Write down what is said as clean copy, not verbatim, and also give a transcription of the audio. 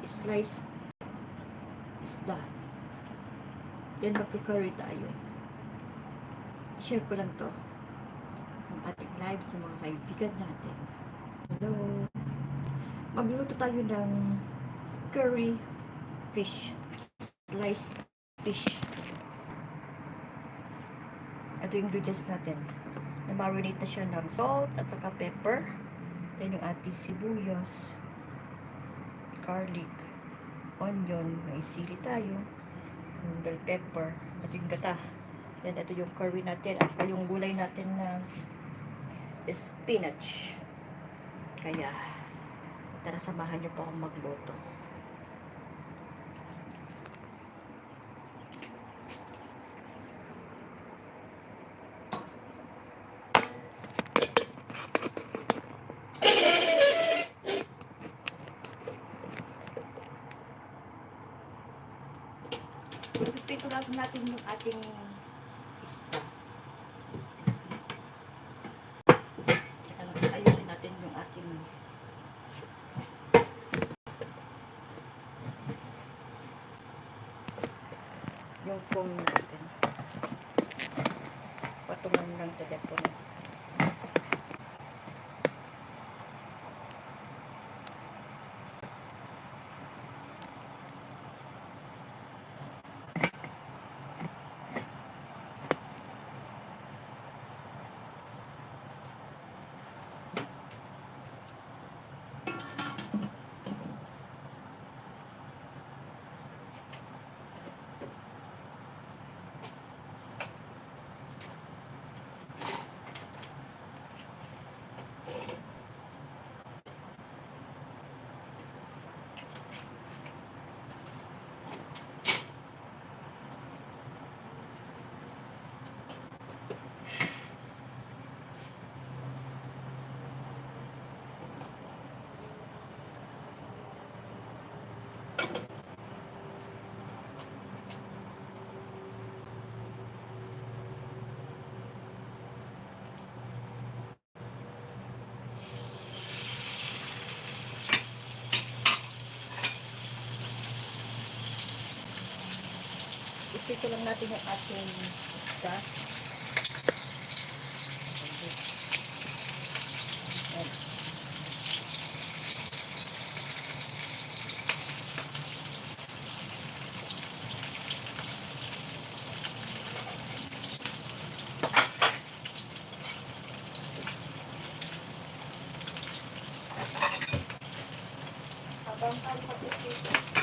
slice isda. Then magka-curry tayo. I-share ko lang to ang ating live sa mga kaibigan natin. Hello! Magluluto tayo ng curry fish. Sliced fish. Ito yung ingredients natin. Na-marinate na siya ng salt at saka pepper. Then yung ating sibuyas, garlic, onion, may sili tayo, yung bell pepper, at yung gata. Then ito yung curry natin at saka yung gulay natin na spinach. Kaya tara, samahan niyo po akong magluto. Ipipito lang natin yung ating isda. Ayusin natin yung ating yung phone natin. Patungan ng telepono. Ipito lang natin yung ating isda. Habang tayo pag-ipito,